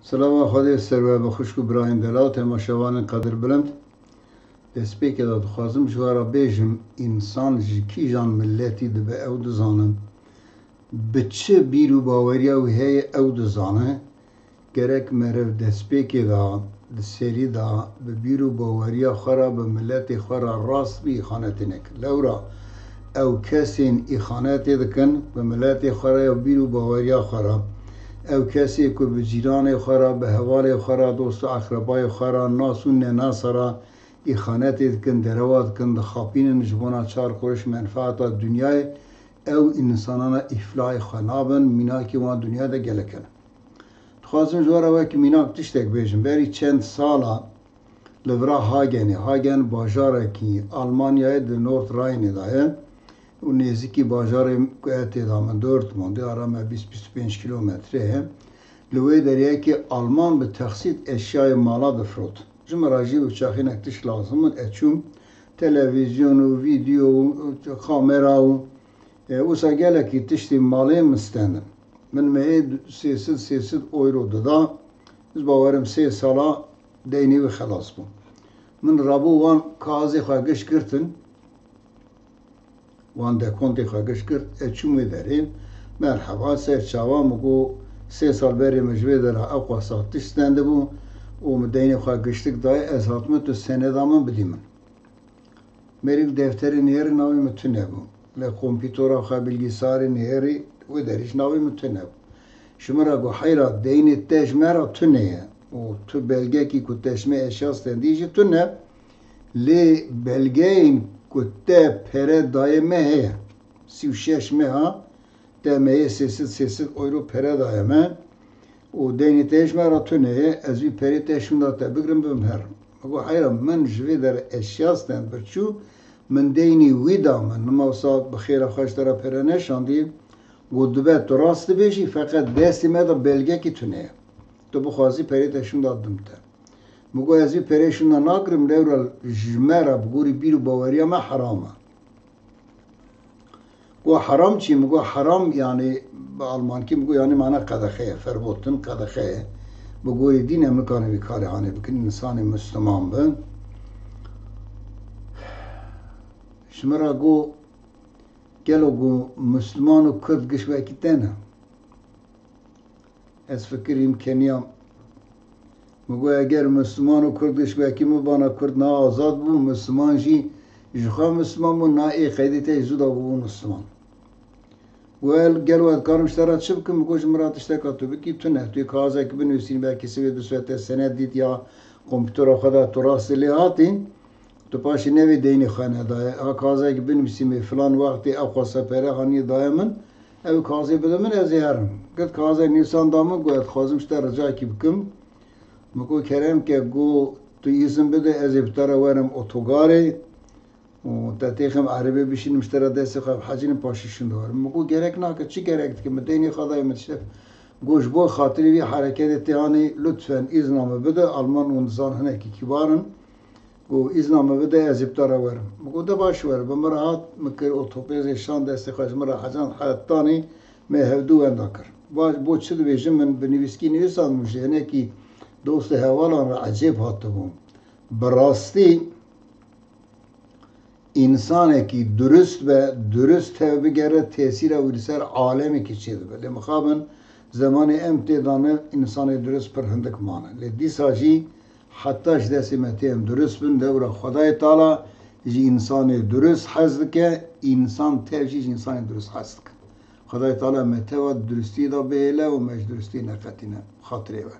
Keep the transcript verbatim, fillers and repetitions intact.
Silava Xwedê ser we be xwişk û birayên delal, temaşevanên qedirbilind. Destpêkê de dixwazim ji we re bêjim, însan ji kîjan miletî dibe ew dizane. Bi çi bîr û baweriya wî heye ew dizane. Gerek meriv destpêkê de, di serî de, bi bîr û baweriya xwe re bi miletê xwe re rast bî îxanetê neke. Lewra ew kesên îxanetê dikin bi miletê xwe re ya bîr û baweriya xwe re. Ew kesê ku bi cîranê xwe re, bi hevalê xwe re, dost û eqrebayê xwe re, nas û nenasa re îxanetê dikin, derewa dikin, dixapînin ji bona çar qurîş menfaeta dinyayê, ew însanana îflahê xwe nabin, mînakê wan dinya de gelek hene. Dixwazim ji we re wek mînak tiştek bêjim. Berî çend sala li vira Hagenê, Hagen bajarekî Almanyayê di Nordrhein-ê de ye û nêzîkî bajarê ku ez tê de me Dortmundê, ara me bîst bîst û pênc kîlometre ye. Li wê derê yekê Alman bi texsît eşyayê mala difirot. Ji min re jî bi çaxînek tişt lazim bûn, ez çûm televîzyon û vîdeo û kamera û, e, wisa gelekî tiştî malê min stendin. Min mehê sê sed sê sed euro dida. Ez bawerim sê sala deynê wî xelas bû. Min rabû wan kaxizê xwe giş girtin. Wan dekontê xwe giş girt. Ez çûm wê derê. Merheba, ser çawa, min got, sê sal berê min ji vê dera ew qasa tişt stendibû û min deynê xwe giştik dayê, ez hatime tu seneda min bidî min. Mêrik defterê nihêrî navê min tune bû. Li kompîtora xwe, bilgisayarê nihêrî wê derê jî navê min tune bû. Ji min re got, heyra, deynê te ji me re tune ye û tu belgekî ku te ji me eşya stendî jî tune, lê belgeyên ku te pere dayê me heye. Sî û şeş meha te mehê sê sed sê sed euro pere daye me û deynê te ji me re tune ye, ez vî perê te şûnda te bigrim bibim herim. Min got, heyra, min ji vê dere eşya stend birçû, min deynî wî da min, nima wisa bi xêra xwe ji te re pere neşandî. Got, dibe tu rast dibêjî, feqet destê me de belgekî tune ye. Tu bixwazî perê te şûnda didim te. Min got, ez vî perê şûnda nagirim, lewra ji me re bi gorî bîr û baweriya me heram e. Got, heram çi? Min got, heram, yani, bi almankî min got, yani, mana qedexe ye, verboten, qedexe ye. Bi gorî dîn em nikarin vî karê hanê bikin, însanê Misliman bi. Ji min re got, gelo got, Misliman û Kurd giş wekî te ne? Ez fikirîm keniyam. Min got, eger Misliman û Kurd giş wekî min bana Kurd niha azad bû, Misliman jî ji xwe Misliman bû, niha ê qeydê te jî zû da bûbû Misliman. Got, gelo ez dikarim ji te re çi bikim? Min got, ji min re tişteka tu bikî tune. Tu yê kaxizekî binivîsînî, belkî sibê du saete senet dît ya kompîtora xwe de tu rastî lê hatî. Tu paşê nevê deynê xwe nedaye. Ha kaxizekî binivîsî me filan wextê ew qasa pere haniye daye min. Ew kaxizê bide min, ez ê herim. Girt kaxizek nivîsan da min, got, ez dixwazim ji te ricayekî bikim. Min got, kerem ke, got, tu îzin bide, ez ê bi te re werim otogarê û te têxim erebê bişînim, ji te re destê xwe bihecînim, paşê şûnda werim. Min got, gerek nake, çi gerek dike? Min deynê xwe daye min tiştek. Got, ji bo xatirê vî hereketê tê hanê, lutfen îzna min bide, Alman hûn dizan hinekî kîbar in. Got, îzna min bide, ez ê bi te re werim. Min got, de baş were. Bi min re hat, min kir otopêzê şan destê xwe ji min re hecand, hetanî me hevdu wenda kir. Va, bo çi dibêjim, min bi nivîskî nivîsandibû, ji hinekî dost û hevalan re ecêb hatibûm. Bi rastî, însanekî durust be, durust tevbigere, tesîra wî li ser alemekî çêdibe. Lê mixabin, zemanê em tê de ne, însanê durust pir hindik mane. Lê dîsa jî heta ji destê me tê em durust bin, lewra Xwedayê Teala ji însanê durust hez dike, însan tev jî ji însanê durust hez dike. Xwedayê Teala me teva di durustiyê de bihêle û me ji durustiyê neqetîne. Xatirê we.